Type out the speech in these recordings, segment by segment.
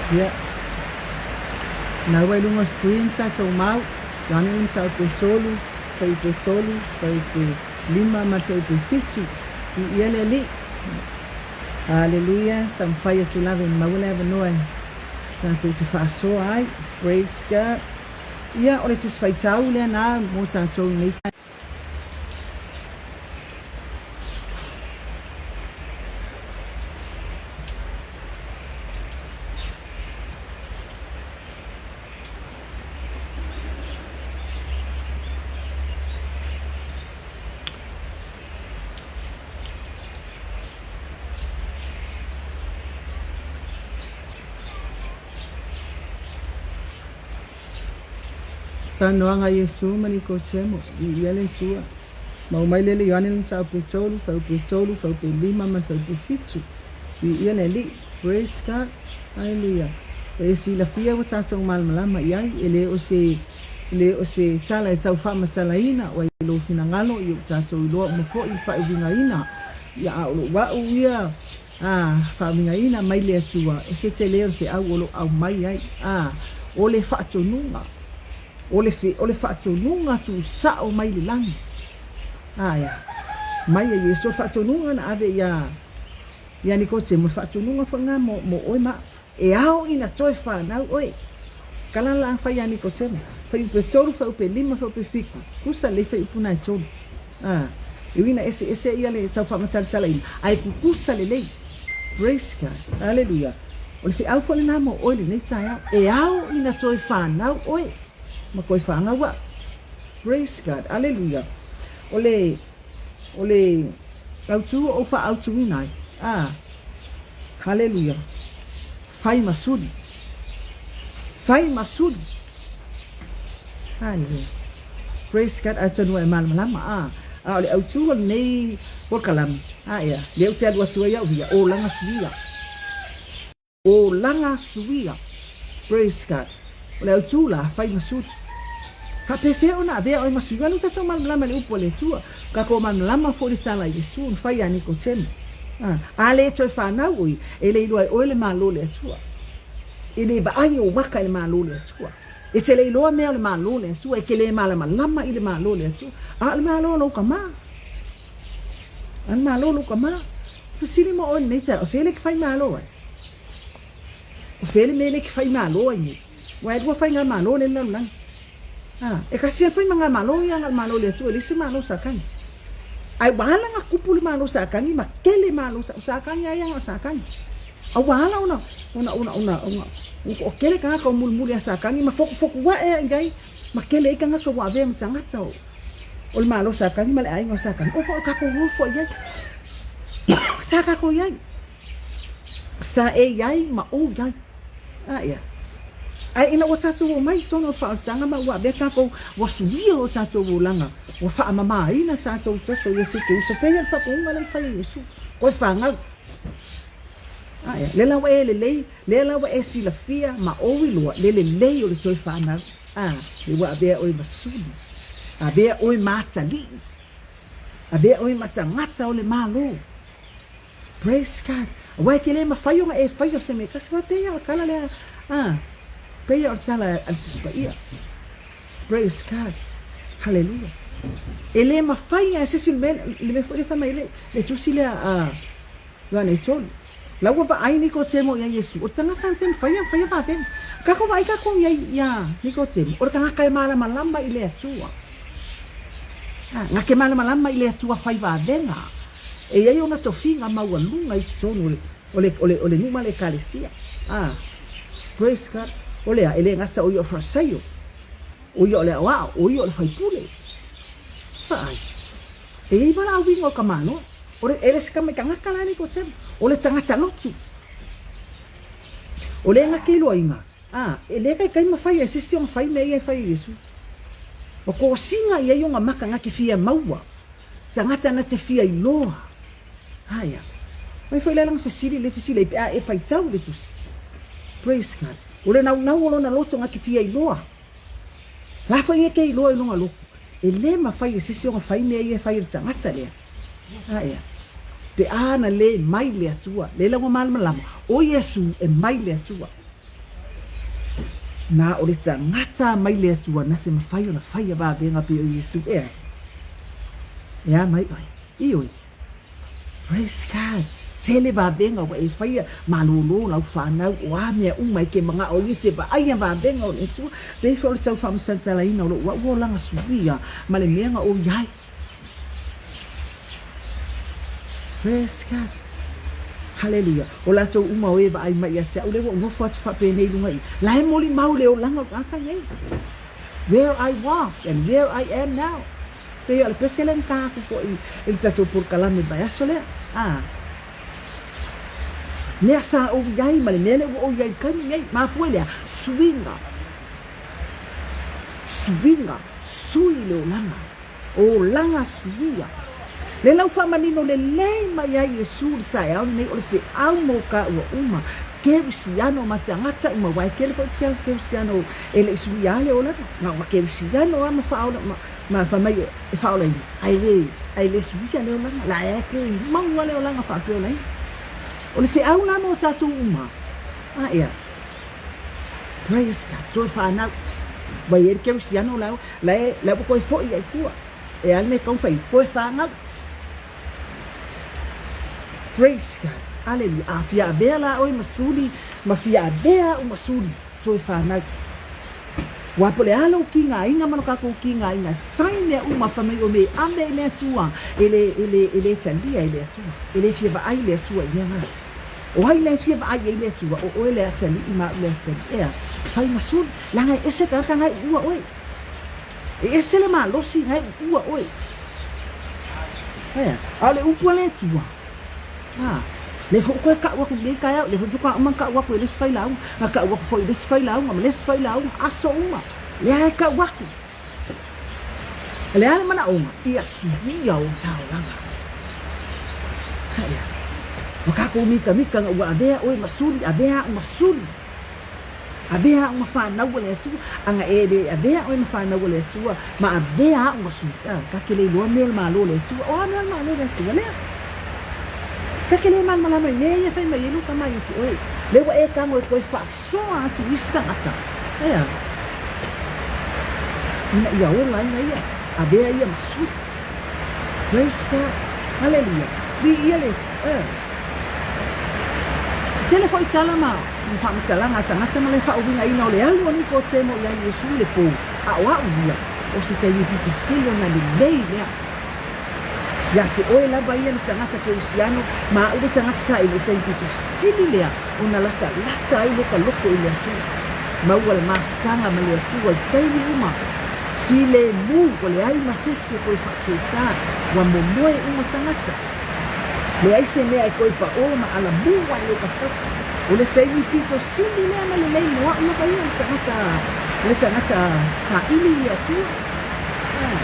Ia. Na ua i luga o screen tatou mau, Ioane le Mataupu e 3, fuaiupu e 3, fuaiupu e 5 ma le fuaiupu e 7. Viia le Alii. Haleluia. Taumafai atu lava e maua le avanoa e tatou te faasoa ai. Praise God. Ia, o le Tusi Faitau lea na mo tatou i nei Saunoaga a Iesu ma Nikotemo, Viia le Atua. Maua mai lea i le Ioane le Mataupu e 3, fuaiupu e 3, fuaiupu e 5 ma le fuaiupu e 7. Viia le Alii. Praise God. Haleluia. E silafia ua tatou malamalama i ai, e le o se, e le o se tala e tau faamatalaina, ua i lou finagalo, ia ua tatou iloa uma foi le faauigaina, ia a o lou au ia, A, faauigaina mai le Atua, e se tele o le feau o lo o aumai ai. A, o le faatonuga, o le, o le faatonuga tuusao mai le lagi. A, ea, mai e Iesu, o le faatonuga na ave iā, iā Nikotemo, o le faatonuga foi lena mo, mo oe ma au. E ao ina toe fanau oe. Kala la fai iā Nikotemo, fuaiupu e 3, fuaiupu e 5, fuaiupu e 7, tusa lelei fuaiupu na e tolu. A, e ui ina eseese ia le tau faamatalatalaiina, ae tutusa lelei. Praise God. Haleluia. O le feau foi lena mo oe i lenei taeao. E ao ina toe fanau oe ma toe fanau au. Praise God. Haleluia. O le, o le autu o ou faaautuina ai. A, haleluia. Fai ma suli. Fai ma suli. Haleluia. Praise God, atonu ua e malamalama, a, a o le autu o lenei polokalame, a ea, lea ou te alu atu ai au ia, olaga suia. Olaga suia. Praise God. O le autu la, fai ma suli. Faapefea ona avea oe ma sui? Ua tatou malamalama i le upu a le Atua. Tatou malamalama foi i le tala a Iesu na fai ia Nikotemo. A, a le toe fanau oe, e le iloa e oe le Malo o le Atua. E le vaai ou maka i le Malo o le Atua. E te le iloa mea o le Malo o le Atua, e te le malamalama i le Malo o le Atua. A o le Malo o lou tama. A o le Malo o lou tama. Fesili mo oe lenei taeao, o fea le e fai Malo ai? O fea le mea lea e te fai Malo ai nei? Aua e lua faigamalo lea i le lalolagi. A, e tasi lava faigamalo ia na o le Malo o le Atua, e leai se Malo o Satani. Ae ua ala ona tupu le Malo o Satani ma tele Malo o Satani lava ia na o Satani. A ua ala ona, ona, ona, ona, ona, ua toatele tagata o mulimuli ia Satani ma fotufotu ae ai i ai ma tele ai tagata ua avea ma tagata o, o le Malo o Satani ma le aiga o Satani. O, o tatou nofo i ai. Sa tatou i ai. Sa e i ai ma ou i ai. A ia. Ae ina ua tatou omai i totonu o le faaolataga ma ua avea tatou, ua suia o tatou olaga, ua faamamaina tatou toto i Iesu Keriso, pei o le faatonuga lea na fai e Iesu, koe fanau. A ia, lea la ua e lelei, lea la ua e silafia ma ou iloa le lelei o le toe fanau. A, lea ua avea oe ma suli, avea oe ma atalii, avea oe ma tagata o le Malo. Praise God. Aua e te le mafai ona e faia se mea e tasi, aua e pei lava o le tala lea, a, pei lava o le tala a le Tusi Paia. Praise God. Haleluia. E le mafai lava e se isi le mea, le mea foi lea fai mai ai le, le tusi lea a Ioane e 3. La ua vaai Nikotemo ia Iesu, o le tagata na te mafai ona faia vavega. Tatou vaai tatou i ai ia Nikotemo, o le tagata e malamalama i le Atua. A, na te malamalama i le Atua fai vavega. E i ai ona tofiga maualuga i totonu o le, o le, o le, o le nuu ma le ekalesia. A, praise God. O le a, e le gata o ia o Farisaio, o ia o le aoao, o ia o le faipule. Vaai, e i ai valaauina o ka Malo. O le, e le se tamai tagata la Nikotemo, o le tagata lotu. O le na te iloaina, a, e le taitai ma fai e se isi ona fai mea ia e fai e Iesu. O kosiga i ai ona maka na te fia maua. Tagata na te fia iloa. Aia. Mai foi lea lana fesili le fesili ai pe a e faitau le tusi. Praise God. O le naunau o lona loto na te fia iloa. La foi e te iloa i lona loto. E le mafai e se isi ona fai mea ia e fai e le tagata lea. Aia. Pe a na le mai le Atua. Le la ua malamalama. O Iesu e mai le Atua. Na o le tagata mai le Atua na te mafai ona faia vavega pei o Iesu, ea? E a mai oe? Ioe. Praise God. Tele vavega ua e faia, malōlō lau whānau, o a mea uma e ke manaʻo ia te vaaia vavega o le Atua, pei foi o le tau faamatalaitalaina o loʻu a'u olaga suia ma le mea na ou iai. Praise God. Haleluia. O latou uma o e vaai mai ia te a'u lea ua ou nofo atu faapenei i luga i, la e molimau le olaga o tagata nei. Where I was and where I am now. Pei o le pese lea na ta atu foi i le tatou polokalame i le vaiaso lea. A. Mea sa ou i ai ma le mea lea ua ou i ai i le taimi nei. Mafua i le a? Suiga. Suiga. Sui le olaga. Olaga suia. Le lau faamanino lelei mai ai Iesu i le taeao lenei o le feau mo kāua uma, Kerisiano ma tagata uma, aua e tele foi Kerisiano e le i suia lava le olaga, na o na Kerisiano lava ma faaola ma ma fai mai e faaolaina, ae le ae le suia le olaga, la e toe maua le olaga faapeolaina. O le feau la mo tatou uma, a ea, praise God, toe fanau. Ua i ai le Kerisiano la la e la ua toe foi ai tua. E a le mea e tatau ona fai? Toe fanau. Praise God. Aleluia. A fia avea la oe ma suli, ma fia avea a'u ma suli, toe fanau. Aua po o le a lou kigaina ma lo tatou kigaina e fai mea uma fai mai o me ave i le Atua, e le, e le, e le talia e le Atua. E le fia vaai le Atua i mea na. O ai la e fia vaai i ai le Atua? O oe le atalii ma a'u le atalii. Ea, fai ma suli. Leaga e ese tagata na e uua oe. E ese le malosi na e uua oe. Ea, a o le upu a le Atua, a, lea foi ua toe ka'u atu i lenei taeao, lea foi faatoa uma ona ka'u atu e le isi failauga, na ka'u atu foi i le isi failauga ma le isi failauga, aso uma, lea e ka'u atu. O le a le manaʻoga? Ia suia o ta olaga. Aia, ua kākou mitamita na ua avea ʻoe ma suli, avea aʻu ma suli. Avea a'u ma fanau a le Atua, ana e le avea oe ma fanau a le Atua, ma avea a'u ma sui, a, ta te le iloa mea o le Malo o le Atua. O a mea o le Malo o le Atua lea? Ta te le malamalama i mea ia e fai mai ai lou tama ia te oe. Lea ua e tago e toe faasoa atu i isi tagata, ea, ina ia ola ai na ia, avea ia ma sui. Praise God. Haleluia. Viia le Atua. Ea. E tele foi tala ma faamatalaga a tagata ma le faauigaina o le alu o Nikotemo iā Iesu i le pō, a o a'u ia, o se taimi pito sili ona lelei lea. Iā te oe lava ia le tagata Kerisiano ma a'u le tagata sa i lou taimi pito sili lea ona latalata ai loka loko i le Atua. Maua le mafutaga ma le Atua i taimi uma. Filemu, ua leai ma sese koe faasoesa, ua momoe uma tagata. Leai se mea e toe paʻō ma alamū ai lou tafatafa. O le taimi pito sili lea na lelei mo aʻu lava ia, le tagata, le tagata saʻili i le Atua. Ah,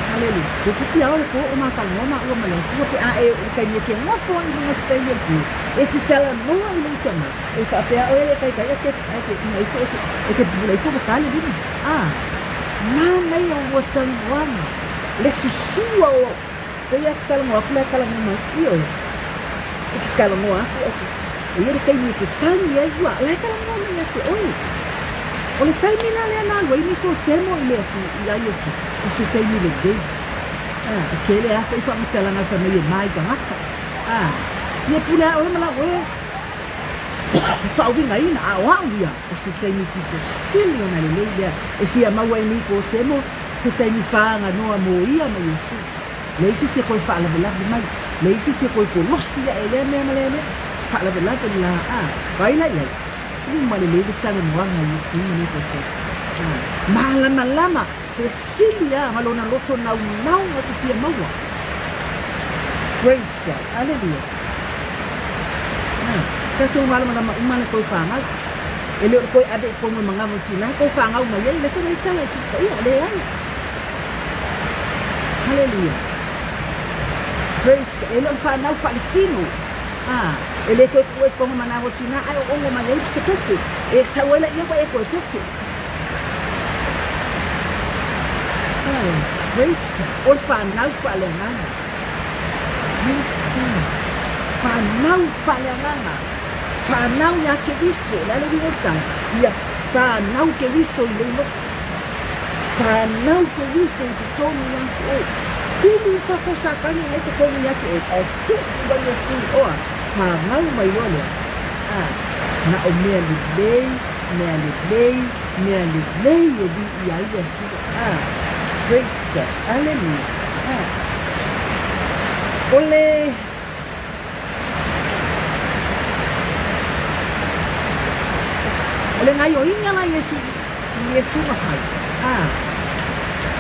Haleluia. Toeitiiti ao le pō o mātalanoa māua ma le Atua pe a e oo i le taimi e ke nofo ai i luga o se taimi o le pō, e te talanoa i lou tama, e faapea oe e taitai a ke, a ke ina ifo e ke, e ke pupula ifo ua tā le lima. Ah, manaia o lua talanoaga, le susua o Pei a ke talanoa atu la e talanoa mai, ioe, e ke talanoa atu e ke, e ia le taimi e ke tali ai ua, la e talanoa mai ia te oe. O le taimi la lea na alu ai Nikotemo i le atu ia Iesu, o se taimi lelei. A, e kele a foi faamatalaga fai mai e ma i tagata. A, ia pule a oe ma lau oe faauigaina, a o a'u ia, o se taimi pito sili ona lelei lea e fia maua e Nikotemo se taimi paganoa mo ia ma Iesu. Leai se isi e toe faalavelave mai, leai se isi e toe kolosi aʻe i lea mea ma lea mea. Faalavelave le la, a, vaai la i ai, uma lelei le talanoaga a Iesu ma Nikotemo. A, malamalama, fesili lava ma lona loto naunau na te fia maua. Praise God. Aleluia. A, tatou malamalama uma le toe fanau. E le o le toe ave i totonu o le manava o tina e toe fanau mai ai, le toe mai tala i Tusi Paia, leai. Haleluia. Praise God. E le o le fanau faaletino. A, e le toe tuua i totonu o manava o tina, ae oogo mai ai se pepe. E sau ai laia ua e toe pepe. Oh, praise God. O le fanau faaleagaga. Praise God. Fanau faaleagaga. Fanau ia Keriso. O le a le uiga o le tala? Ia Fanau Keriso i lou loto. Fanau Keriso i totonu ia te oe. Pili i fafo Satani na i totonu ia te oe, ae tuu mai Iesu i oa, fanau mai loa lea. A, na o mea lelei, mea lelei, mea lelei e viia ai le Atua. A, praise God. Aleluia. A, o le O le gaioiga la Iesu, Iesu na fai, a,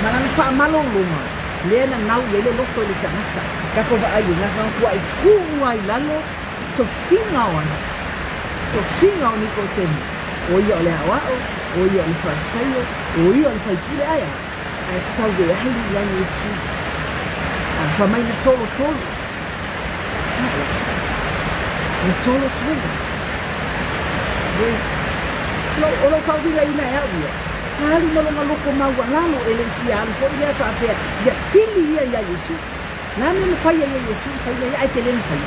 ma lana faamalologa, lea na nau i ai le loto i le tagata. Tatou vaai i na matuai tuu ai lalo tofiga o ai, tofiga o Nikotemo, o ia o le aoao, o ia o le Farisaio, o ia o le faipule, ae a? Ae sau e alu i ai Iesu. A, fai mai na tolotolo. Na tolotolo. Yes. O lou faauigaina e au ia, na alu ma lona loto maualalo e le i fia alu foi lea faapea ia sili ia iā Iesu. Na mea mafai ai e Iesu na fai mea ia, ae te le mafai.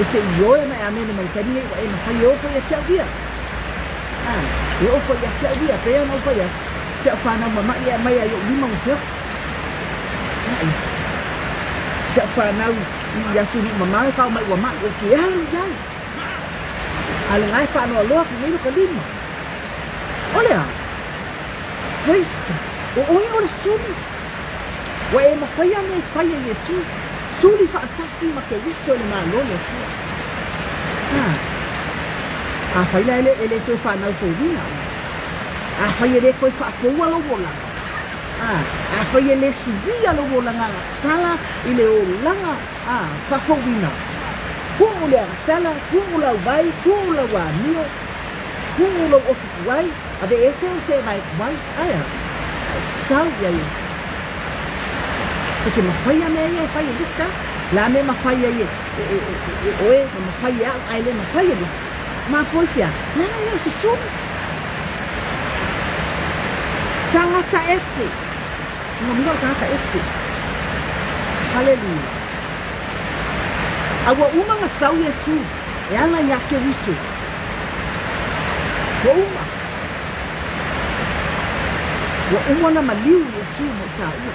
E te ioe ma e amene mai taimi nei ua e mafai e oo foi ia te au ia. E oo foi ia te au ia, pei ona ou fai atu, si au fanau mama'i e aumai ai i ou lima ua feoto. Si au fanau i atunuu mamao e fao mai ua ma'i ou te alu i ai. A o lena e faanoanoa atu nei lota lima. O le a? Praise God. O oe o le suli. Ua e mafai a mea e fai e Iesu. Suli faatasi ma Keriso i le Malo o le Atua. A. Afai la e le, e le toe fanau fouina oe. Afai e le toe faafoua lou olaga. A. Afai e le suia lou olaga agasala i le olaga a faafouina. Tuu le agasala, tuu lau vai, tuu lau amio, tuu lou ofu tuai, aveese ou seevae tuai, ae a? Ae sau ia Iesu. E te mafai a mea ia e fai e lisi a? Le a mea e mafai ai e, e, e, e, e oe, ma mafai e au, ae le mafai e lisi? Mafua i se a? Leaga ia o se suli. Tagata ese. Lona uiga o tagata ese. Haleluia. A ua uma na sau Iesu e ala iā Keriso. Ua uma. Ua uma ona maliu Iesu mo i tāua.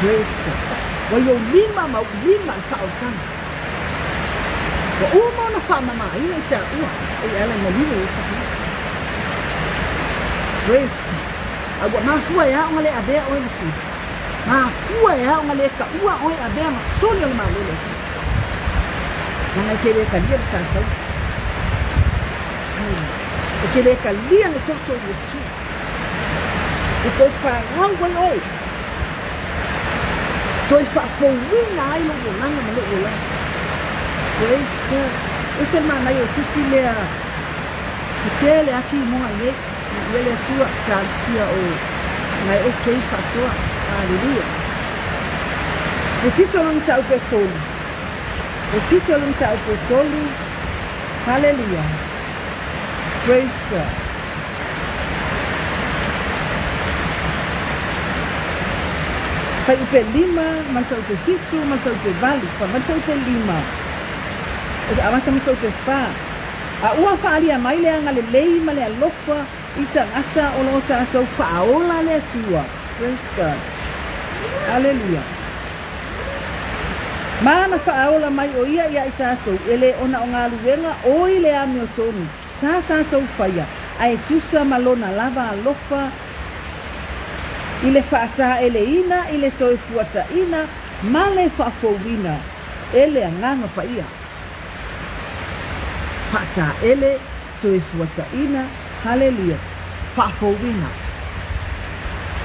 Praise God. Ua i ou lima ma ou lima le faaolataga. Ua uma ona faamamaina i tāua e ala i maliu o Iesu Keriso. Praise God. A ua mafua e a ona le avea oe ma suli? Mafua e a ona le taua oe avea ma suli o le Malo o le Atua? Leaga e te le talia le sa taua. E te le talia le toto o Iesu. E toe fanau ai oe. Toe faafouina ai lou olaga ma lou olaga. Praise God. Ese le manaia o tusi lea. E tele lava kimoga i nei. Viia le Atua, talosia o nai ok faasoa. Haleluia. O Tito lona mataupu e tolu. O Tito lona mataupu e tolu. Haleluia. Praise God. Fuaiupe lima ma le fuaiupe fitu ma le fuaiupe valu. Fai mai le fuaiupe lima. E amata ma le fuaiupe fa. A ua faaalia mai le agalelei ma le alofa i tagata o lo tatou faaola le Atua. Praise God. Aleluia. Ma na faaola mai o ia ia i tatou, e le ona o galuega oi le amiotonu sa tatou faia, ae tusa ma lona lava alofa i le faataeleina, i le toe fuataina ma le faafouina e le Agaga Paia. Faataele, toe fuataina, haleluia, faafouina.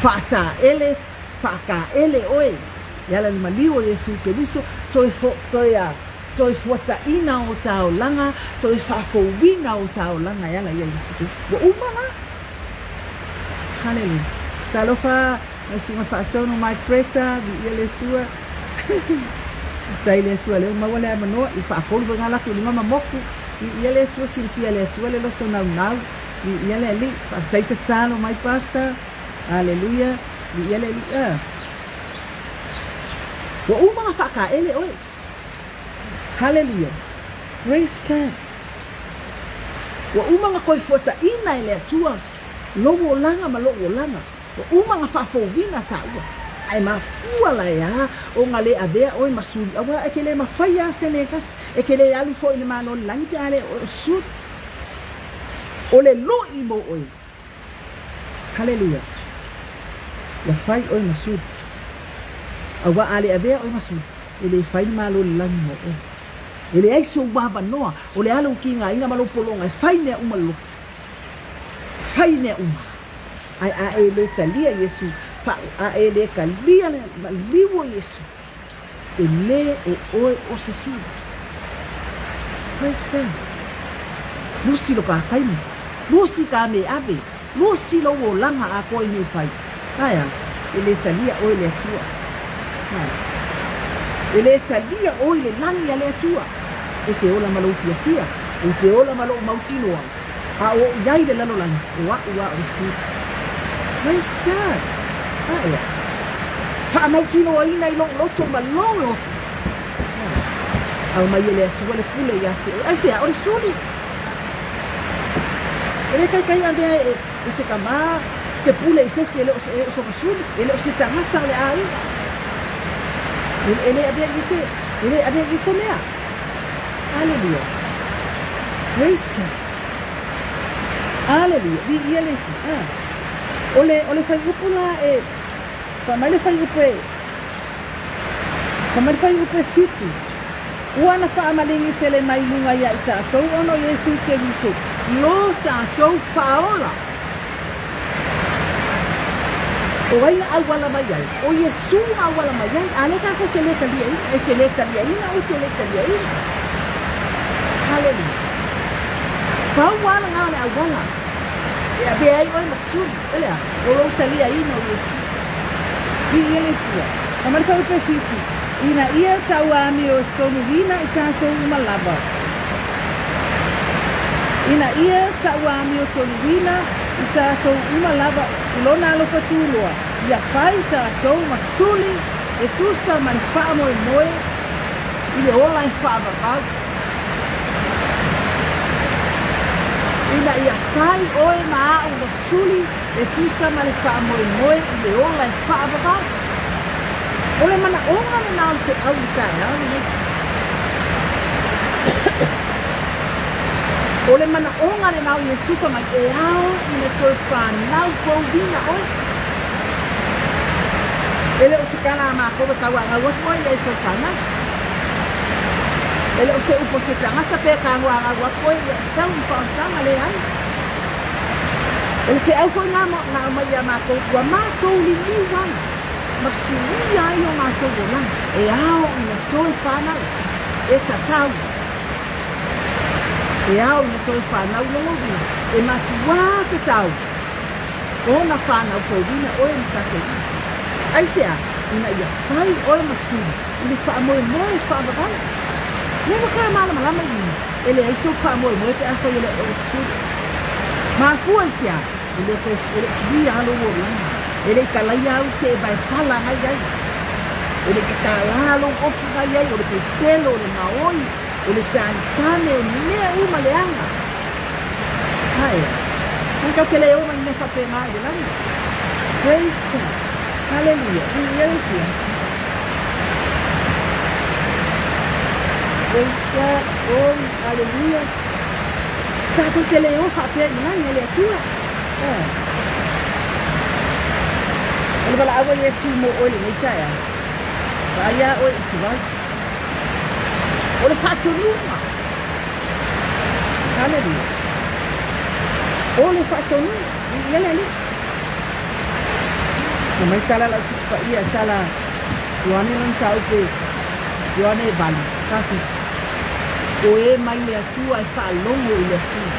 Faataele, faataele oe e ala i le maliu o Iesu Keriso, toe fo, toe a, toe fuataina o ta olaga, toe faafouina o ta olaga e ala ia Iesu Keriso. Ua uma la. Haleluia. Talofa, lau susuga faatonu Mike Bretta, viia le Atua. Tai le Atua lea ua maua le avanoa i faatolu foi na latou i luga ma motu. Viia le Atua, silafia e le Atua le loto naunau. Viia le Alii. Faafetai tatalo mai Pastor. Aleluia. Viia le Alii. Ah. Ua uma ona faataele oe. Haleluia. Praise God. Ua uma ona toe fuataina e le Atua lou olaga ma loʻu olaga. Ua uma ona faafouina taua. Ae mafua la e a ona le avea oe ma suli, auā e te le mafai lava se mea e tasi, e te le alu foi i le Malo o le lagi pe a le o oe o se suli. O le lui mo oe. Haleluia! Ua fai oe ma suli. Auā a le avea oe ma suli, e le fai le Malo o le lagi mo oe. E leai sou avanoa o le a lou tigaina ma lou pologa e fai mea uma loloto. Fai mea uma. Ae a e le talia Iesu, fa, a e le talia le maliu o Iesu, e le o oe o se suli. Praise God. Lusi lo ka taimi. Lusi ka me ave. Lusi lou olaga atoa i mea fai. Ae a? E le talia oe le Atua. Ae. E le talia oe i le lagi a le Atua. E te ola ma lou fiafia. Ou te ola ma lou mautinoa. A o ou i ai i le lalolagi, o aʻu a o le suli. Praise God. Ae a? Faamautinoaina i lou loto ma lou loto. Aumai e le Atua le pule iā te oe. Aisea? O le suli. E le taitai a mea e, e se tamā se pule i se isi e le o, e le o sona suli, e le o se tagata o le aiga. E, e le avea i se, e le avea i se mea. Aleluia. Praise God. Aleluia. Viia le Atua. Ah. O le, o le fuaiupu la e, fai mai le fuaiupu e, Fai mai le fuaiupu e 7, Ua na faamaligi tele mai luga ia i tatou ona o Iesu Keriso, lo tatou Faaola. O ai na auala mai ai? O Iesu na auala mai ai. A lea tatou te le taliaina, e te le taliaina, ou te le taliaina. Haleluia. Pau lava lena o le auala e avea ai oe ma suli, o le a? O lou taliaina o Iesu. Viia le Atua. Fai mai le fuaiupu e 7, Ina ia tauamiotonuina i tatou uma lava. Ina ia tauamiotonuina i tatou uma lava i Lona alofa tuloa, ia fai tatou ma suli e tusa ma le faamoemoe i le ola e faavavau. Ina ia fai oe ma aʻu ma suli e tusa ma le faamoemoe i le ola e faavavau. O le manaʻoga lena o le feʻau i le taeao lenei. O le manaʻoga lena o Iesu fai mai, e ao ina toe whanau fouina oe. E le o se tala a mākou e tauāgau atu ai ia e toe whanau. E le o se upu a se tagata pe tauāgau atu ai ia e sau i whaotaga, leai. O le feau foi na na aumai iā mātou, ua mātou liliu ai ma suia ai o mātou olaga, e ao ina toe whanau, e tatau. E ao ina toe whanau lona uiga, e matuā tatau ona whanau fouina oe ma tatou uma. Aisea? Ina ia whai oe ma suli i le whaamoemoe whaavavau. Lea ua ka malamalama i i, e leai sou faamoemoe pe afai e le o suli. Mafua i se a? E le toe, e le suia lou olaga. E le i kalaia au se e vaepala ngai ai. E le i tatala lou ofu ngai ai, o le pepelo, o le maoi, o le tanetane, o mea uma leaga. Ae a? Mai tatou te le o ma ni mea faapena i le lagi. Praise God. Hallelujah. Viia le Atua. Praise God. Oi, hallelujah. Tatou te le o faapea i le lagi a le Atua. Eh. O le valaau a Iesu mo oe lenei taeao. Vaai a oe i tuai. O le faatonuga. Hallelujah. O le faatonuga. Viia le Alii. Na mai tala lau Tusi Paia, tala Ioane lona mataupu, Ioane e 8, 47. O e mai le Atua e faalogo i le Atua.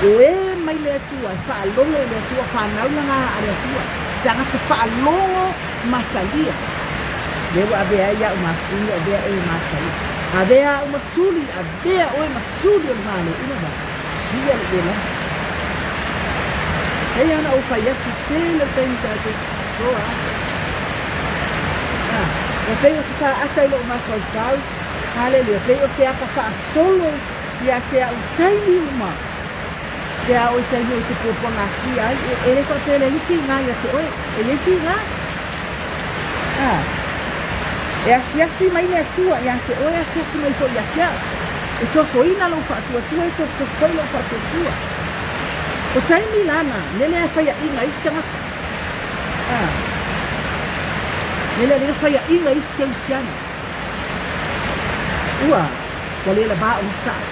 O e mai le Atua e faalogo i le Atua, whanau langa a le Atua. Tagata faalogo ma talia. Lea ua avea ai au ma suli, avea oe ma talia. Avea au ma suli, avea oe ma suli o le Malo uma va. Suia le uelana. Pei ona ou fai atu, tele o taimi tatou toa. Ah, ua pei o se faata i lou mafaufau. Haleluia. Pei o se ata faasolo ia te au taimi uma. Pe a oi taimi oi te puapuagatia ai, e le faapea e leai ni tiga ia te oe, e i ai tiga. A, e asiasi mai le Atua ia te oe, asiasi mai foi ia te au. E tofoina lou faatuatua, e tofotofo foi lou faatuatua. O taimi la na, lele a faiaʻiga isi tagata. A, lele a faiaʻiga isi kerisiano. Ua, ua le lavā ona sao.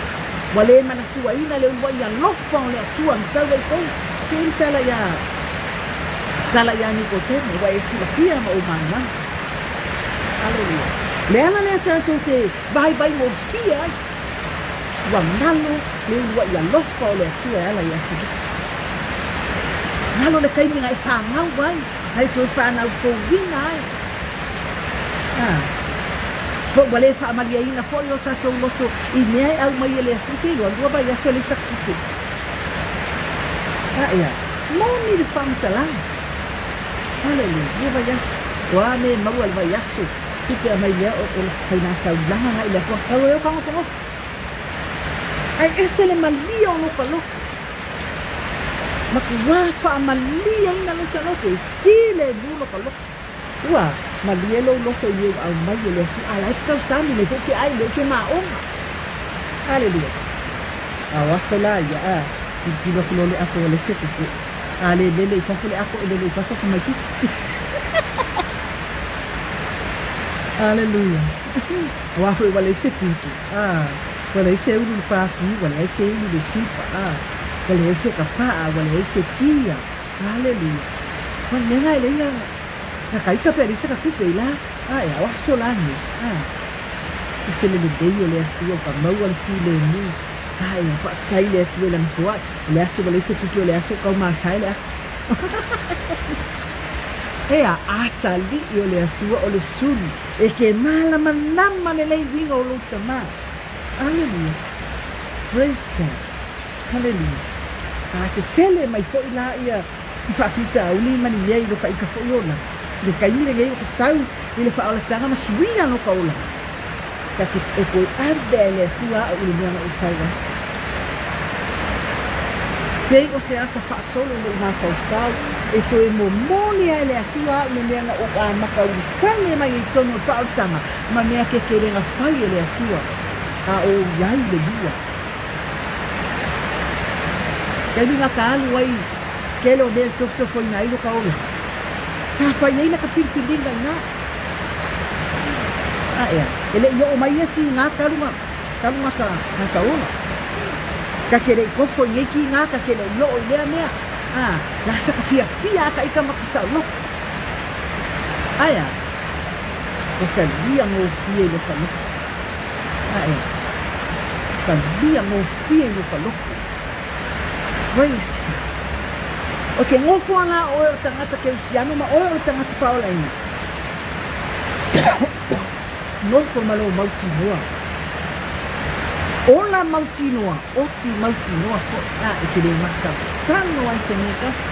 Ua le manatuaina le uluai alofa o le Atua na sau ai tou. Se i tala iā, tala iā Nikotemo, ua e silafia ma ou malamalama. Aleluia. Le ala lea tatou te vaivai gofie ai, ua galo le uluai alofa o le Atua e ala iā Keriso. Galo le taimi na e fanau ai, na e toe fanau fouina ai. A, po ua le faamalieina foi o tatou loto i mea e aumai e le Atua, pe iloa lua vaiaso e leai sa tupe. A ea, moni le faamatalaga. Haleluia, lua vaiaso. O a mea e maua i le vaiaso, tupe aumai lea o le faina taulaga na i le Atua, sau ai o fagofagofo. Ae ese le malie o lota loto. Matua faamalieina lota loto, e filemu lota loto. Ua malie lou loto i mea ua aumai e le Atua, a la e te tausami, lea foi e te ai, lea e te maoga. Aleluia. A o aso la ia, a, tilotilo atu loa le ato ua leai se tupe. A le lele i fafo le ato, e lele i fafo tamaitiiti. Aleluia. Aua foi ua leai se pipi, a, ua leai se ulu i le pākiu, ua leai se ulu i le sipa, a, ua leai se kapaa, ua leai se pia. Aleluia. Ma le mea lena e leai na ka ita pe leai se ka tupe i la aso. A e ao aso la nei. A e se le lelei o le Atua ka maua le filemu. A e faafetai i le Atua i lana foai. O le aso ua leai se tupe o le aso o taumasae le aso. E a atalii o le Atua o le sulu e ke malamalama lelei uiga o lou tama. Aleluia. Praise God. Haleluia. A tetele mai foi la ia i faafitauli ma ni mea i loka ika foi olaga. I le taimi lenei ua ka sau i le faaolataga ma suia loka olaga. Ka te e toe ave e le Atua a'u i le mea na ou sau ai. Pei o se ata faasolo i lou mafaufau e toe momoli ae le Atua a'u le mea na ou amata ulufale mai ai totonu o le faaolataga ma mea kekelega fai e le Atua a o i ai le lua. Taimi na ka alu ai tele o mea e tofotofoina ai loka ola. Sa fai ai laka filifiliga ina. A ea, e le'i oo mai ia tiga talu na, talu na ka, na ka ola. Ka te le'i kofo i nei tiga, ka te le'i oo i lea mea. A, la sa ka fiafia a ka ika ma ka saoloko. Ae a, ua talia gofie i loka loto. Ae, talia gofie i loka loto. Praise God. O ke nofo ala oe o le tagata kerisiano ma oe o le tagata faaolaina. Nofo ma lou mautinoa. Ola mautinoa, oti mautinoa foi. A, e te le masalosalo ai se mea e tasi.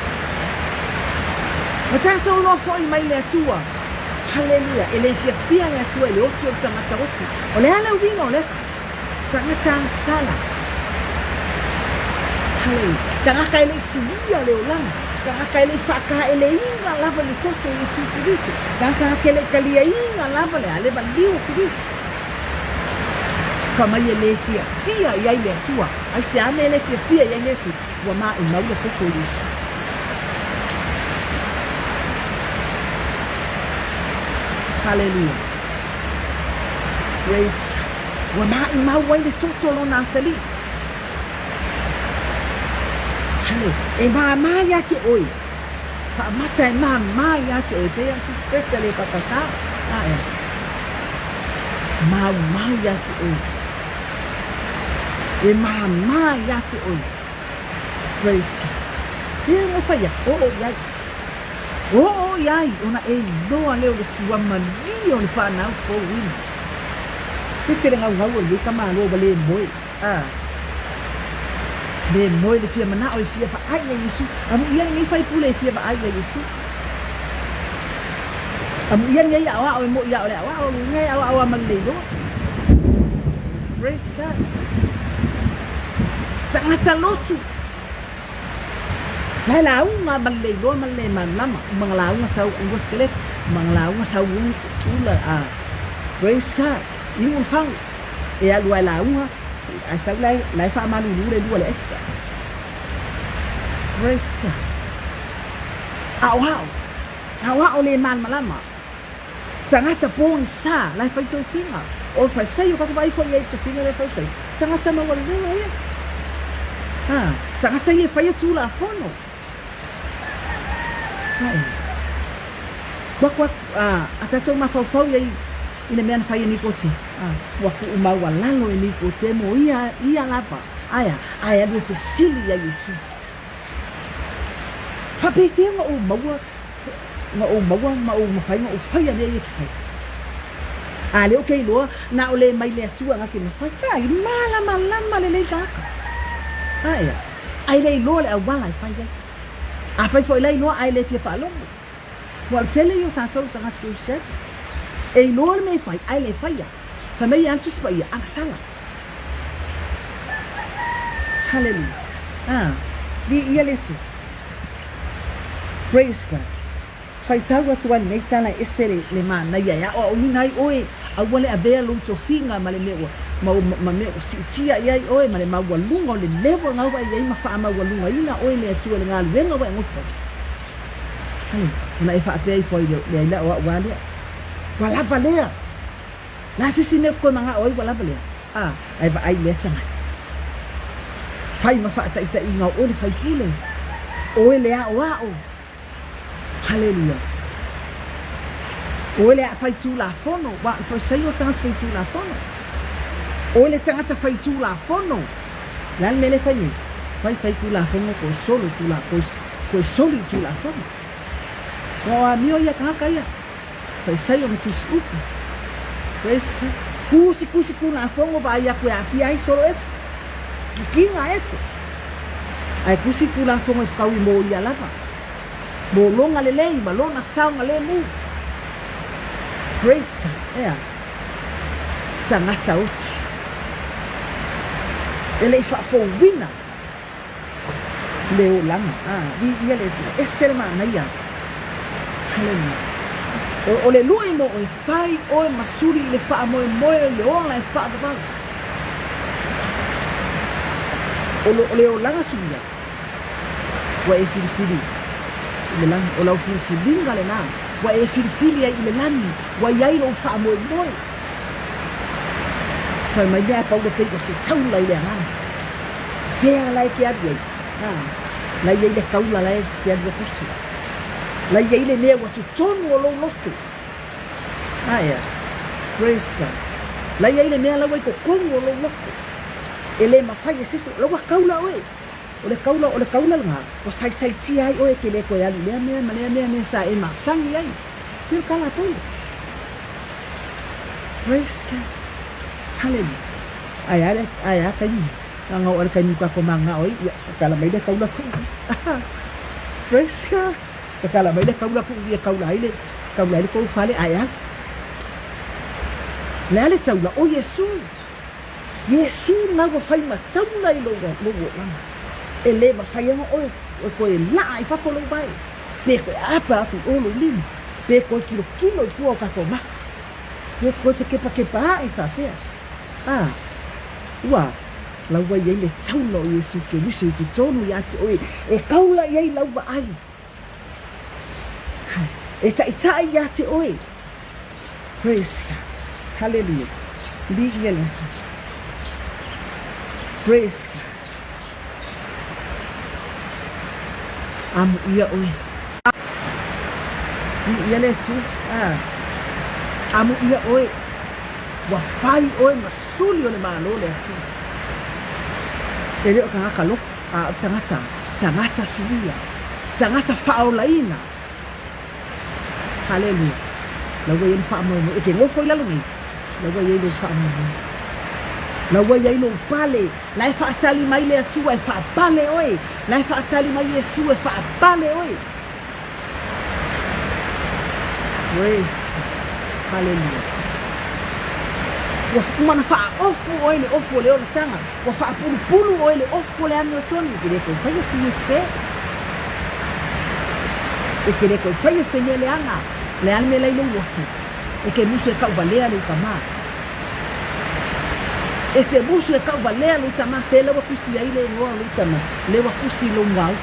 Ma tatou loa foi mai le Atua. Haleluia. E le fiafia le Atua i le oti o le tagata oti. O le a le uiga o lea tagata agasala? Haleluia. Tagata e le i suia le olaga. Tagata e le i faataeleina lava i le toto o Iesu Keriso. Tagata e le i taliaina lava le ale maliu o Keriso. Fai mai e le fiafia i ai le Atua. Aisea mea e le fiafia i ai le Atua? Ua maumau le toto o Iesu. Haleluia. Praise God. Ua maumau ai le toto o lona atalii. Hale, e māmā iā te oe. Faamata e māmā iā te oe. Pei a tu pesa le papasā. Ae. Maumau iā te oe. E māmā iā te oe. Praise God. Ia mo whai a, oo i ai. Oo i ai, ona e iloa lea o le suamalie o le whanau fouina. Pepe le ngaungau o lenei tamaloa ua le moe. A. Le moe le fia manao e fia vaai ia Iesu. Amuia lenei faipule e fia vaai ia Iesu. Amuia lenei aoao e mo'i ia o le aoao, le inga e aoao a ma le iloa. Praise God. Tagata lotu. La e lauga ma le le iloa ma le le malamalama, uma na lauga sau ua sikaleti, uma na lauga sau ula a Praise God, iu le fagu, e alu lava e lauga, ae sau la e, la e faamalulu le lua i le aisa. Praise God. Aoao, aoao le malamalama. Tagata pogisa, la e fai tofiga. O le Farisai, o tatou vaai foi i ai i le tofiga lea Farisai, tagata maualuluga ia. Ha, tagata ia e faia Tulafono. Hai. Ua atu atu, a, a tatou mafaufau i ai i le mea na fai e Nikotemo. A, ua tuumaualalo e Nikotemo ia, ia lava. Ae a? Ae alu e fesili ia Iesu. Faapefea ona ou maua, ona ou maua ma ou mafai ona ou faia mea ia e te fai? A lea ou te iloa, na o le mai le Atua na te mafai. Ai, malamalama lelei le tagata. Ae a? Ae le iloa le auala e fai ai. Afai foi la iloa ae le fia faalogo. Ua o le tele ia o tatou tagata Kerisiano. E iloa le mea e fai ae le faia. Fai mai e alu Tusi Paia, agasala. Haleluia. Ah, viia le Atua. Praise God. Faitau atu ai lenei tala e ese le, le manaia e aoaoina ai oe, aua le avea lou tofiga ma le mea ua, ma, ma mea ua siitia i ai oe ma le maualuga o le lewa gau ai ai ma faamaualugaina oe le Atua i le galuega ua e gofo ai. Haleluia. Ona e faapea ifo ai le, leai la o au a lea. Ua lava lea. Le a se isi mea ou te toe manao ai ua lava lea? A, ae vaai i lea tagata. Fai ma faataitaiga o oe le faipule, oe le aoao. Haleluia. Oe le faitulafono, aua o le Farisai o tagata faitulafono. Oe le tagata faitulafono. O le a le mea lea e fai nei? Fai faitulafono koe solo tula, koe, koe soli i tulafono. Ua o amio ia tagata ia. Faisai o na tusi upu. Praise God. Kusi kusi Tulafono vaai atu e aafia ai solo ese. Kikiga ese. Ae kusi Tulafono e fetaui mo ia lava. Mo lona lelei ma lona saogalemu. Praise God. Ea. Tagata oti. E le i faafouina. Le olaga, a, viia le Atua, ese le manaia. Haleluia. O, o le lui mo oe, fai oe ma suli i le faamoemoe o le ola e faavavau. O, lo, o le olaga suia, ua e filifili i le lagi, o lau filifiliga lena, ua e filifili ai i le lagi, ua i ai lou faamoemoe. Fai mai mea a Paulo pei ua se taula i le agaga. Fea la e te alu ai? A, la i ai le taula la e te alu atu. La i ai le mea ua totonu o lou loto. Aea. Praise God. La i ai le mea la ua i totonu o lou loto. E le mafai e se isi, la ua taula oe. O le taula, o le taula lena, ua saisaitia ai oe e te le toe alu i lea mea ma lea mea, mea sa e masani ai. Pei o le tala a Paulo. Praise God. Hallelujah. Ae a le, ae a taimi. Leaga o le taimi tatou mananao ai, ia, tatala mai le taula kuʻu. Praise God. Tatala mai le taula kuʻu ia taula ai le, taula ai le tou fale, ae alu. O le a le taula? O Iesu. Iesu lena ua fai ma taula i lou, lou olaga. E le mafai ana oe, oe toe laa i fafo lou vae. Pe toe apa atu i o lou lima. Pe toe kilokilo i tua o tatou maka. Pe toe fekepakepa aʻe faapea. A, ua lau ai ai le taula o Iesu Keriso i totonu iā te oe e kaula i ai lau vaai. Hai, e taʻitaʻi iā te oe. Praise God. Hallelujah. Viia le Atua. Praise God. Amuia oe. Viia le Atua. Ah. Amuia oe. Ua fai oe ma suli o le Malo o le Atua. E le o tagata loto, a o tagata, tagata suia, tagata faaolaina. Haleluia. La ua i ai le faamoemoe. E te nofo i lalo nei, la ua i ai lou faamoemoe. La ua i ai lou pale. La e faatali mai le Atua e faapale oe. La e faatali mai Iesu e faapale oe. Praise God. Hallelujah. Ua uma ona faaofu oe i le ofu o le olataga. Ua faapulupulu oe i le ofu o le amiotonu. E le toe faia sina sese. E te le toe faia se mea leaga, o le a le mea la i lou loto? E te musu e tauvalea lou tama. E te musu e tauvalea lou tama, pela ua tusi ai le igoa o lou tama, lea ua tusi i lou muaulu.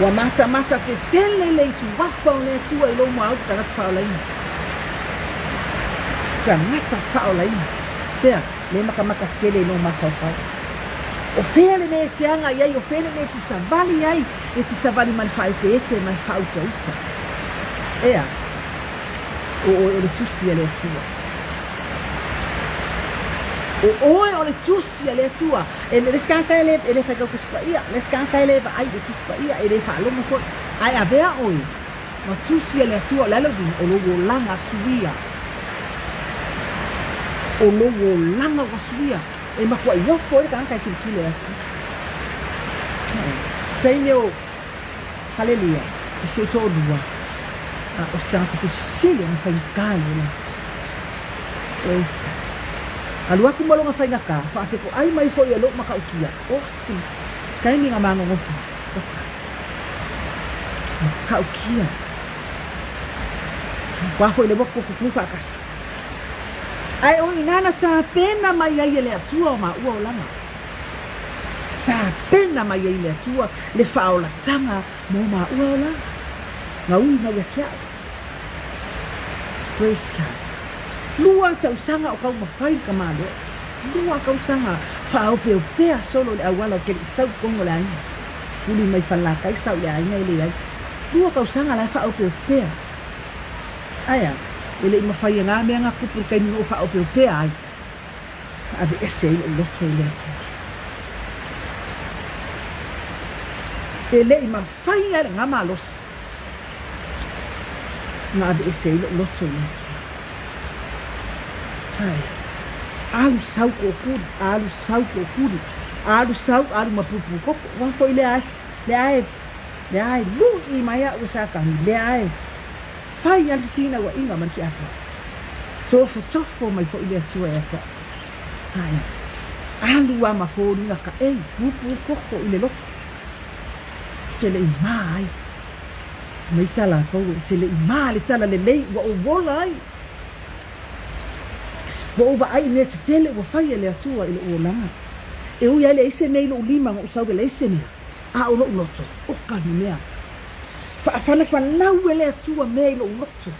Ua matamata tetele le isuafa o le Atua i lou muaulu tagata faaolaina. Tagata faaolaina. Pea, le makamaka tele i lou mafaufau. O fea le mea e te aga i ai, o fea le mea e te savali ai, e te savali ma le faaeteete ma le faautauta. Ea, o oe o le tusi a le Atua. O oe o le tusi a le Atua. E le isi tagata e le, e le faitau Tusi Paia, le isi tagata e le vaai i le Tusi Paia, e le faalogo foi. Ae avea oe ma tusi a le Atua, o le a le uiga? O lou olaga suia. O lou olaga ua suia. E matuai ofo ai le tagata e tilotilo atu. Taimi o, haleluia, o si ou toalua, a o se tagata fesili ona faigata le olaga. Praise God. Alu atu ma lona faigata, faafetoai mai foi e lou matautia, osi, taimi na magogofo, oka. Matautia. Aua foi le ua tutu faatasi. Ae o i ina na tapena mai ai e le Atua o maua olaga. Tapena mai ai le Atua le faaolataga mo maua olaga. Gaui mai ia te au. Praise God. Lua tausaga o taumafai le tamaloa. Lua tausaga faaopeopea solo i le auala ou te le i sau i totonu o le aiga. Tuli mai Falelatai sau i le aiga e leai. Lua tausaga la e faaopeopea. Ae a? E le i mafai e na mea na tupu i le taimi na ou faaopeopea ai, na aveese ai lou loto i le Atua. E le i mafai lava e lena malosi na aveese ai lou loto i le Atua. Ae, alu sau tootuli, alu sau tootuli, alu sau alu ma pupu koko. Ua foi lea ai, lea ai, lea ai lui mai au e Satani, lea ai fai a le finauaiga ma le tiakono. Tofotofo mai foi le Atua ia te au. Ae, alu lava ma foliga kaʻei, pupu koko i le loto. Ou te le i mā ai. Mai tala a Paulo, ou te le i mā le tala lelei ua ou ola ai. Ua ou vaai i mea tetele ua fai e le Atua i lou olaga. E ui lava e leai se mea i lou lima na ou sau e leai se mea, a o lou loto, oka le mea. Faafanafanau e le Atua mea i lou loto,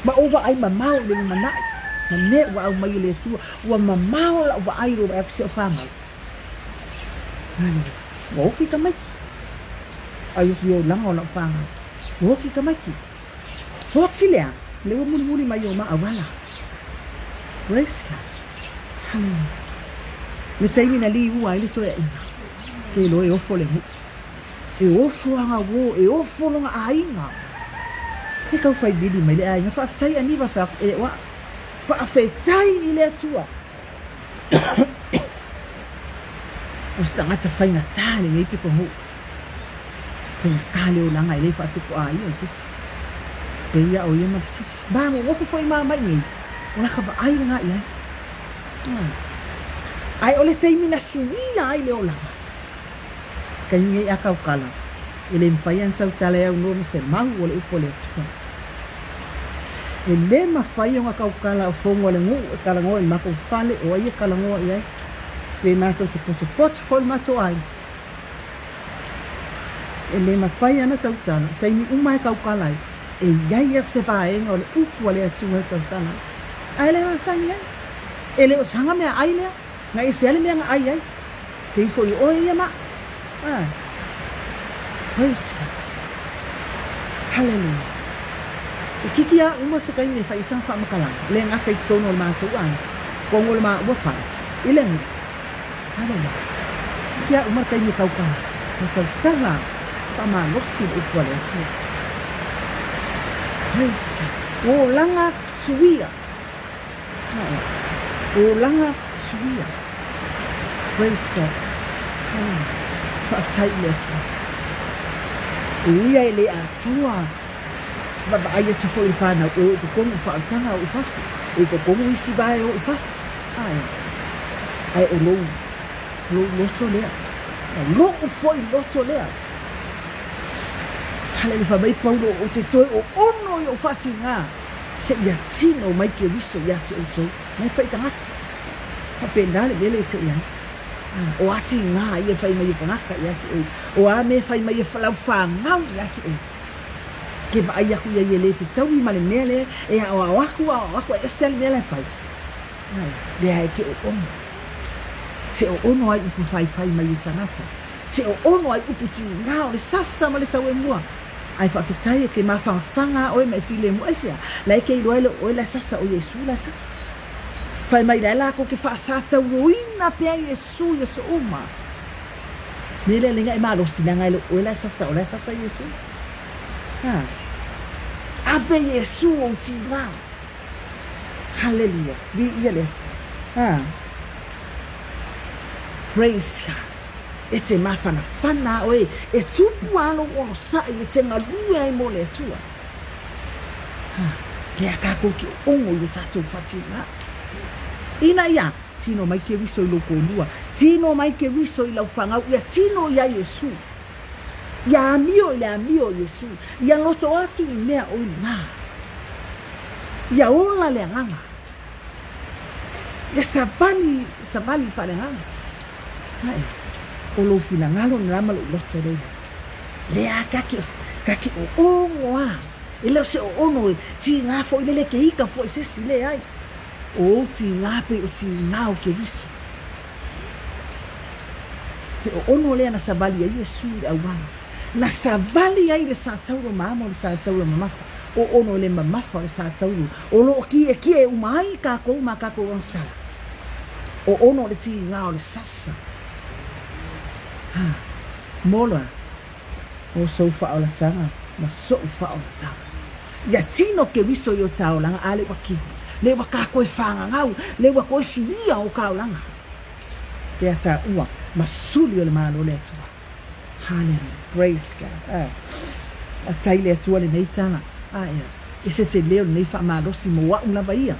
ma ou vaai mamao i le lumanai, ma mea ua aumai e le Atua, ua mamao lau vaai i lou vaai atu i si au fanau. Haleluia. Ua oki tamaiti. Ai atu i olaga o lau fanau. Ua oki tamaiti. Oti lea, le ua mulimuli mai o ma auala. Praise God. Haleluia. Le taimi na liua ai le toeaiga, ke iloa e ofo le nuu. E ofo aga uō, e ofo lona aiga. Ke tau fai lili mai le aiga, faafetai Aniva fai atu, e oa. Faafetai i le Atua. O se tagata faigata lenei pitonuu. Faigata le olaga e le faafetoa ia i se isi. Pei a o ia ma le sili. Magogofo foi ma mai nei, o laka vaai lena i ai. Ae o le taimi na suia ai le olaga, taimi nei a tautala, e le mafai ona tautala e aunoa ma se mau o le upu a le Atua. E le mafai ona tautala o fono a le nuu e talanoa i le matou fale, o ai e talanoa i ai? Pe matou te potopoto foi le matou aiga. E le mafai ona tautala, taimi uma e tautala ai, e i ai lava se vaega o le upu a le Atua e tautala ai. Ae le o masani ai. E le o saga meaai lea, na ese ai le mea na ai ai. Pei foi o oe ia ma. Ah. Praise God. Hallelujah. E kiki a uma se taimi e fai ai sana faamatalaga, le gata i totonu o le matou aiga, totonu o le maua fale, i le nuu. Hallelujah. Kiki a uma le taimi e tautala, e tautala faamalosi le upu a le Atua. Praise God. Olaga suia. Olaga suia. Praise God. Hallelujah. Faafetai i le Atua. E ui a e le atoa vaavaai atu foi i le fanau e o i totonu o faaolataga o i fafo. E i totonu isi vae o i fafo. Ae, ae o lou, lou loto lea. O lou foi loto lea. Haleluia fai mai Paulo ou te toe oono i ou faatiga seia tino mai Keriso ia te outou. Mai fai tagata. Faapena le mea lea e te i ai. O a tiga ia e fai mai e tagata ia te oe. O a mea e fai mai e lau fanau ia te oe. Ke vaai aku ia i e le fetaui ma le mea lea e aoao aku aoao aku ae ese lava le mea la e fai. Lea e te oono. Te oono ai upu faifai mai e tagata. Te oono ai upu tiga o le sasa ma le tauemua. Ae faafetai e ke mafangafaga a oe ma e filemu. Aisea? La e ke iloa e le o oe la e sasa o Iesu la e sasa. Fai mai la e lakou ke faasatauoina pea Iesu i aso uma. Mea lea leaga e malosi leaga e le o oe la e sasa o la e sasa Iesu. Ha. Ave Iesu ou tiga. Haleluia. Viia le Atua. Ha. Praise God. E te mafanafana a oe, e tupu a lou onosai e te galue ai mo le Atua. Ha. Lea kākou ke ongo i o tātou whatinga. Ina ia, tino mai Keriso i lou kōlua, tino mai Keriso i lau whangau, ia tino ia Iesu. Ia amio i le amio o Iesu, ia loto atu i mea o i luga. Ia ola le agaga. Ia savali, savali faaleagaga. Ae, o lou finagalo lena ma lou loto lea i ai. Lea ka ke, ka ke oogo a. E le o se oono e tiga foi lele ke ika foi se isi, leai. O ou tiga pei o tiga o Keriso. Le oono lea na savali ai Iesu i le auala. Na savali ai le satauro mamo le satauro mamafa. Oono le mamafa o le satauro o lo o kiekie uma ai kakou ma kakou agasala. Oono le tiga o le sasa. Ha, mola o sou faaolataga ma soʻu faaolataga. Ia tino Keriso i o taolaga a le ua kino, le ua kakou e fagagau, le ua koe suia o kaolaga. Pea taua ma suli o le Malo le Atua. Hallelujah. Praise God. Ah. Faafetai i le Atua lenei tala. Ah, ea. E se tele o lenei faamalosi mo a'u lava ia.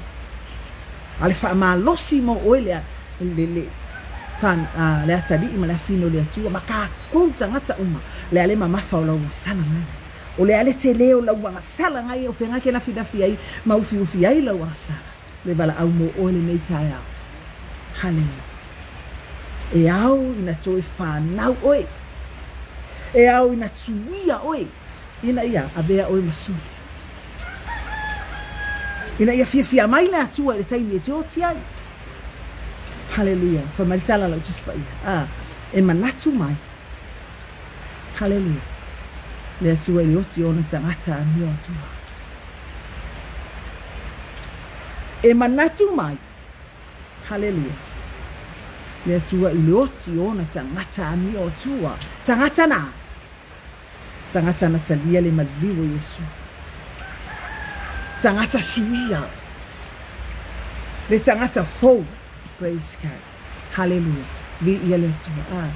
A le faamalosi mo oe le, le, le, fa, a, le atalii ma le afine o le Atua ma kākou tagata uma. Le a le mamafa o lau agasala ngai. O le a le tele o lau agasala ngai e o feagai ke lafilafi ai ma ufiufi ai lau agasala. Le valaau mo oe lenei taeao. Haleluia. E ao ina toe whanau oe. E ao ina tuia oe. Ina ia avea oe ma suli. Ina ia fiafia mai le Atua i le taimi e te oti ai. Haleluia. Fai mai le tala lau Tusi Paia. Ah, e manatu mai. Haleluia. Le Atua i le oti o ona tagata amio Atua. E manatu mai. Haleluia. Le Atua i le oti o ona tagata amio Atua. Tagata na. Tagata na talia le maliu o Iesu. Tagata suia. Le tagata fou. Praise God. Haleluia. Viia le Atua. Ah.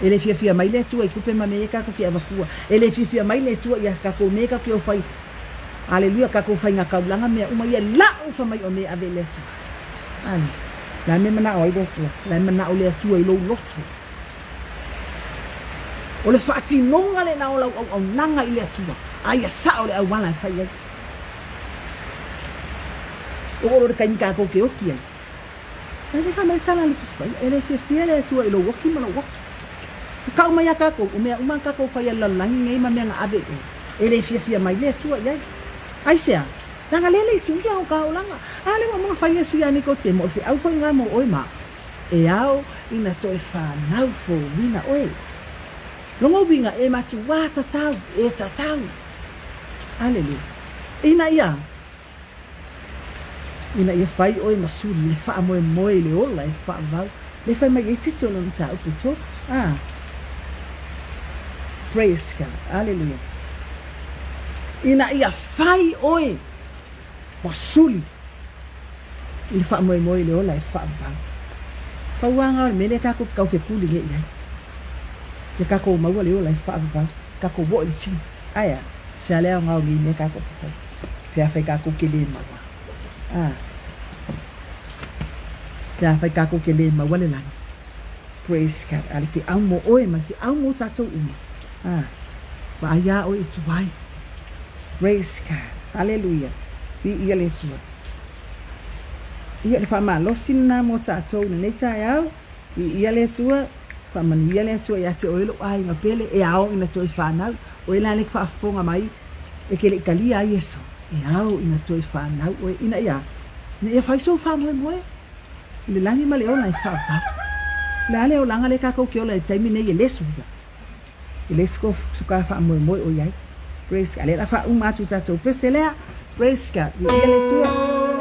E le fiafia mai le Atua i tupe ma mea kakou ke avatua. E le fiafia mai le Atua ia kakou mea kakou ke ofai. Haleluia, kakou faiga kaulaga mea uma ia lau fa mai o mea ave i le Atua. Haleluia. La mea manao ai le Atua. La manao le Atua i lou loto. O le faatinoga lena o lau auaunaga i le Atua, a ia sao le auala e fai ai. O olo le taimi kākou ke oki ai. E le fai mai tala le Tusi Paia, e le fiafia le Atua i lou oki ma lou oki. E kau mai a kākou, o mea uma a kākou fai a le lalolagi nei ma mea na ave i o, e le fiafia mai le Atua i ai. Aisea? Leaga lele i suia o ka olaga. A le ua uma fai Iesu ia Nikodemo, o le feau foi nga mo oe ma E ao ina toe whanau fouina oe. Longa uiga e matuā tatau, e tatau. Aleluia. Ina ia, ina ia fai oe ma suli le faamoemoe i le ola e faavavau, le fai mai ai Tito lona mataupu e tolu. Ah. Praise God. Aleluia. Ina ia fai oe ma suli i le faamoemoe i le ola e faavavau. Pau lava lena o le mea lea tatou te taufepuli nei i ai. Ia tatou maua le ola e faavavau, tatou oo i le tino. Ae a? Se a le aoga o nei mea tatou te fai, pe afai tatou te le maua. A. Pe afai tatou te le maua le lagi. Praise God. A le feau mo oe ma le feau mo tatou uma. A. Vaai lava oe i tuai. Praise God. Haleluia. Viia le Atua. Ia, le faamalosi lena mo tatou i lenei taeao. Viia le Atua. Faamanuia le Atua ia te oe lou aiga pele e ao ina toe fanau. Oe la lea e faafofoga mai e te le i talia ai Iesu, e ao ina toe fanau oe ina ia, ina ia fai sou faamoemoe i le lagi ma le ola e faavavau. O le a le olaga lea tatou te ola i le taimi nei e le suia. E leai se ka faamoemoe o i ai. Praise God. Lea o le a faauma atu i tatou pese lea. Praise God. Viia le Atua.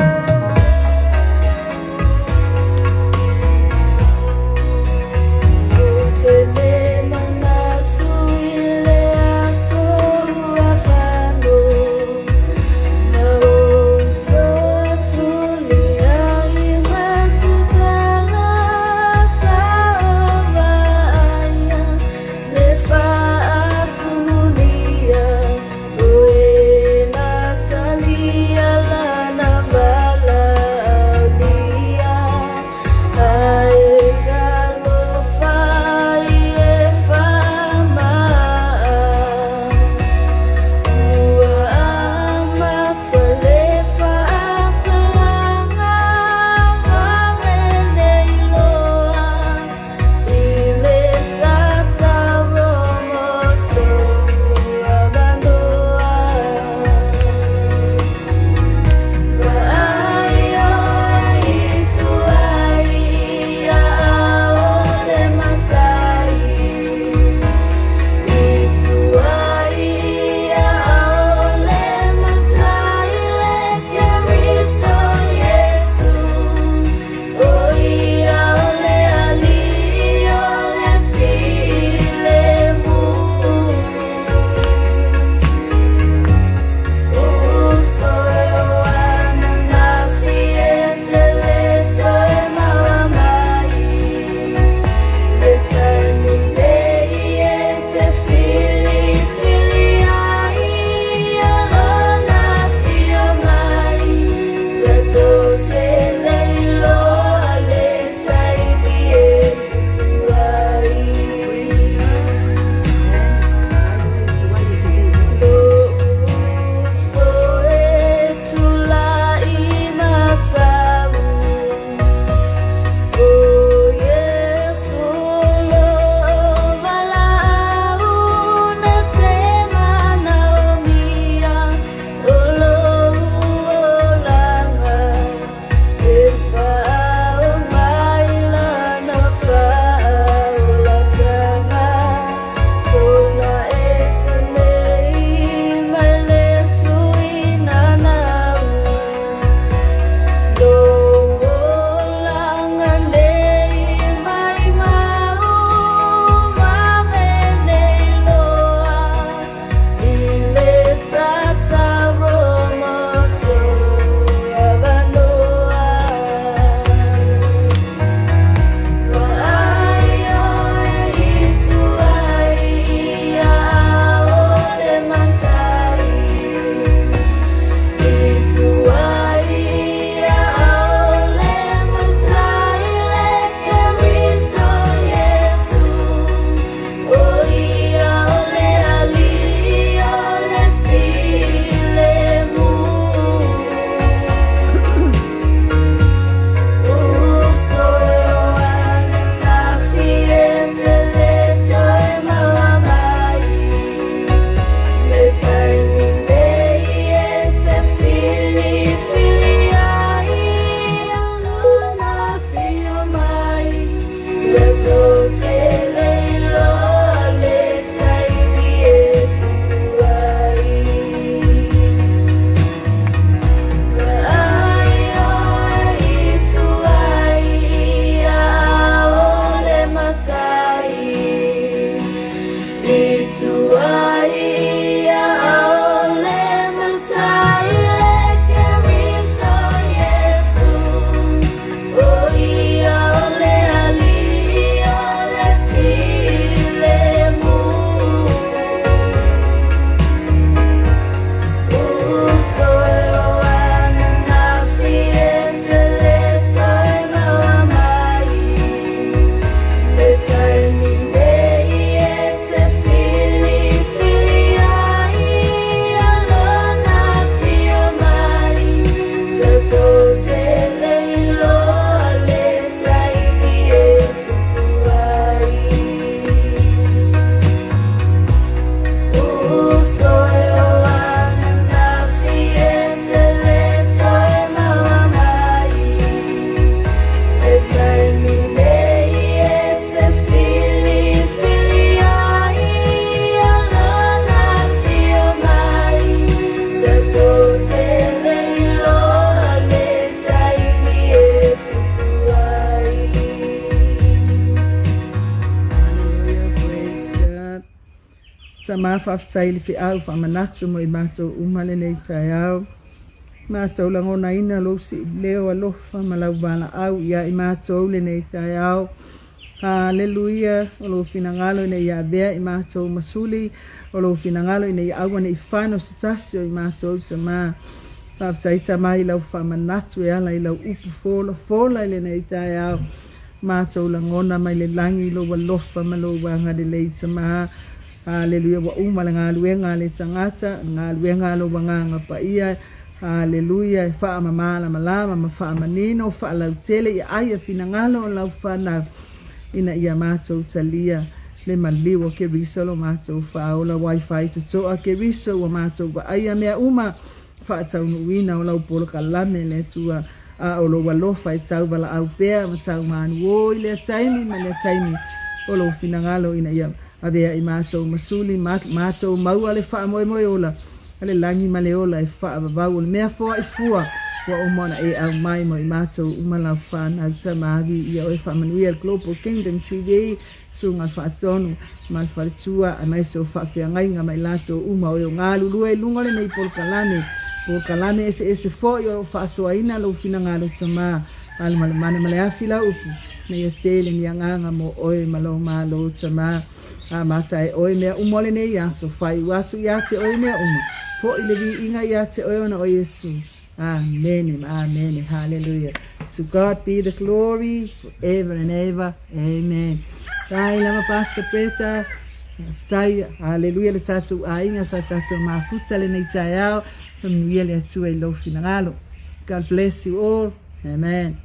Tama faafetai i le feau faamanatu mo i matou uma lenei taeao. Matou lagonaina lou siuleo alofa ma lau valaau ia i matou lenei taeao. Haleluia! O lou finagalo ina ia avea i matou ma suli, o lou finagalo ina ia aua ne i fano se tasi o i matou, Tama. Faafetai, Tama, i lau faamanatu e ala i lau upu folafola i lenei taeao. Matou lagona mai le lagi lou alofa ma lou agalelei, Tama. Haleluia! Ua uma le galuega a le tagata, le galuega a lou Agaga Paia. Haleluia! E faamamalamalama ma faamanino, faalautele ia ai a finagalo o lau fanau ina ia matou talia le maliu o Keriso lo matou faaola. Wifi totoa Keriso ua matou vaaia mea uma faataunuuina o lau polokalame le Atua, a o lou alofa e tauvalaau pea ma taumanuo i lea taimi ma lea taimi o lou finagalo ina ia avea i matou ma suli matou maua le faamoemoe ola a le lagi ma le ola e faavavau o le mea foai fua ua uma ona e aumai mo i matou uma lau fanau. Tama, viia oe, faamanuia le Global Kingdom TV, Susuga Faatonu ma le faletua, aemaise o faafeagaiga ma i latou uma o e o galulue i luga o lenei polokalame, polokalame eseese foi o lo o faasoaina lou finagalo. Tama, alumalumana ma le afi lau upu, ina ia tele ni agaga mo oe ma lou Malo. Tama, amata e oe mea uma o lenei aso, faaiu atu ia te oe mea uma, foi le viiga ia te oe ona o Iesu. Amene ma amene. Hallelujah. To God be the glory forever and ever. Amen. Tai lava Pastor Bretta. Tai, hallelujah le tatou aiga sa tatou mafuta lenei taeao. Faamanuia le Atua i lou finagalo. God bless you all. Amen.